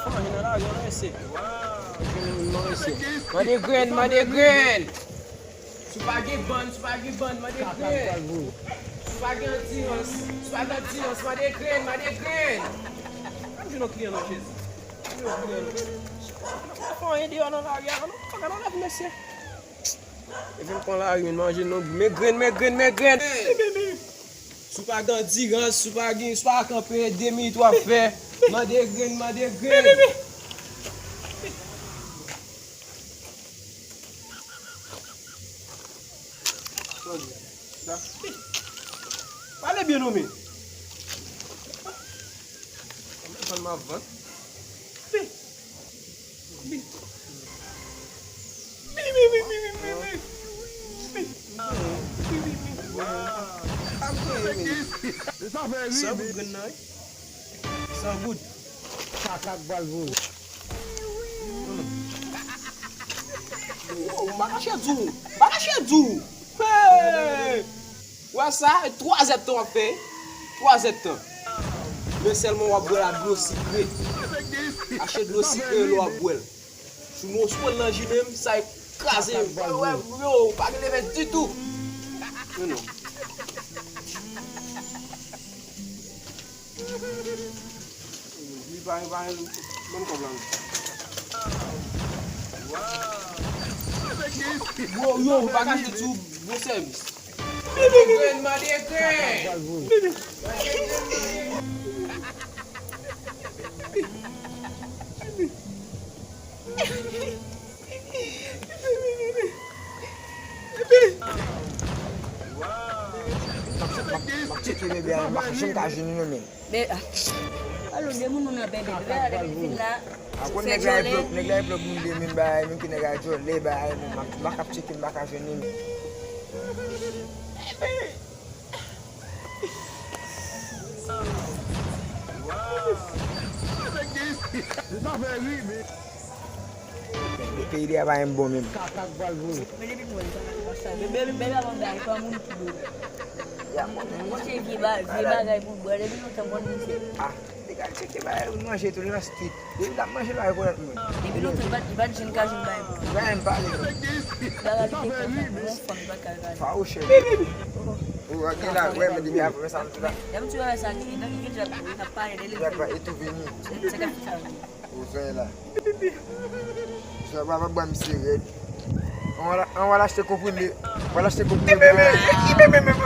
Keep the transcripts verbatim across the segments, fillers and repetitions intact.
Manje nan lari, non, mesye. Manje nan lari, non, mesye. Mande grenn, mande grenn. Si w pa gen bann, si w pa gen bann, mande grenn. Si w pa gen andirans, si w pa gen andirans, mande grenn, mande grenn. Pa m jwenn yon kliyan non, Jezi. Pa m jwenn yon kliyan non. Pa fè anyen deyò nan lari a non. Pa gade lè mesye. E vin pran lari, men manje non. Men grenn, men grenn, men grenn. Si w pa gen andirans, si w pa gen, si w pa kanpe de minit w ap fè. Mande grenn, mande grenn. Pale byen non men. Vann m ap vann. San goud grenn nan wi. San goud. Kaka k pral voye. Oh, m pa kache di w. M pa kache di w. Hey! Wè sa, e twa zèd tan w ap fè. Twa zèd tan. Men sèlman w ap bwè la dlo sikre. Achte dlo sikre lè w ap bwè l. Si w mete w nan ji menm, sa e kraze. Wè, yo, pa gen leve ditou. Men non. Li pa, li pa, menm kòb la. Yo, yo, pa kache tou, bon sèvis. Mande grenn, mande grenn. M ap tcheke bebe a, m pa janm ka jwenn li non men. Be, ah. Alo, de moun nou nan bebe. Bebe a depi vin la. Akoz nèg la e blòk, nèg la e blòk moun de men bagay, men ki nèg la djòle bagay, men m ap, m pa ka tcheke, m pa ka jwenn li. Sa fè ri, men. Peyi de a pa menm bon menm. Men depi m wè l, sa pa sa. Bebe, bebe, bebe, pa moun ki dou. Ya, mwen menm. Mwen se vye ba-, vye bagay pou bwè, depi lontan mwen misye. Ah, li ka tcheke bagay, manje tou nan street. Depi l ap manje la, rekonèt mwen. Depi lontan, li pa, li pa t janm ka jwenn bagay pou. Li pa menm pale. Bagay li te konsa, yon fanm li pa t ka pale. Fawouchè. Ou wè gen la, wè, men depi apre sa, m di la. Lè m di bagay sa, ki, ki, ki, ki, n ap pale de li. Li ap pa etou vini. Se, se ka fè sa. Ou fè la. Sa va pa bwa misye rèd. An w al, an w al achte konprime. W al achte konprime pou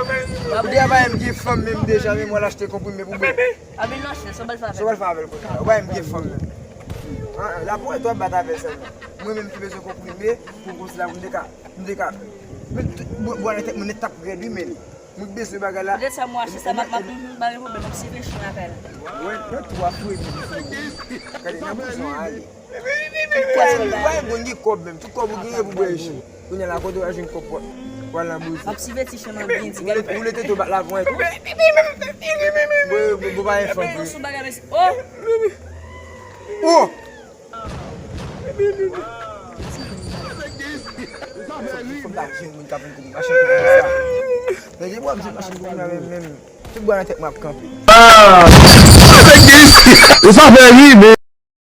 mwen. Ou deja pa menm gen fanm menm deja, menm w al achte konprime pou mwen. Amen non, se sa w pral fè avè l. Sa w pral fè avè l kounye a? Ou pa menm gen fanm menm. An, la pou w bat avè l sèlman. Mwen menm ki bezwen konprime pou m konsi la pou m te ka, m te ka. Men bwa nan tèt mwen nèt t ap rèd wi, men. Mwen bezwen bagay la. Poutèt sa, mwen achte sa, m ap, m ap, m pa gen pwoblèm, m ap swiv chen lakay la. Wè, nan twa fwe, men. Gade, nan prizon ale. Tout kòb ou genyen, bon, gen kòb menm. Tout kòb ou genyen pou bwè chen. Kounye a la, kote w al jwenn kòb pou, pou al nan bouzen. M ap swiv ti chen mwen byen di. Ou lete, ou lete tou bat lavan etou. Bon, bon, bon, pa enfant. Sou bagay, mesye. Oh! Oh! Fòk ta jwenn moun k ap vin kouri machin kouri sa. Men gen bwa m jwenn machin kouri la menm, menm. Tout bwa nan tèt mwen ap kanpe. Ah! Sa fè ri, men.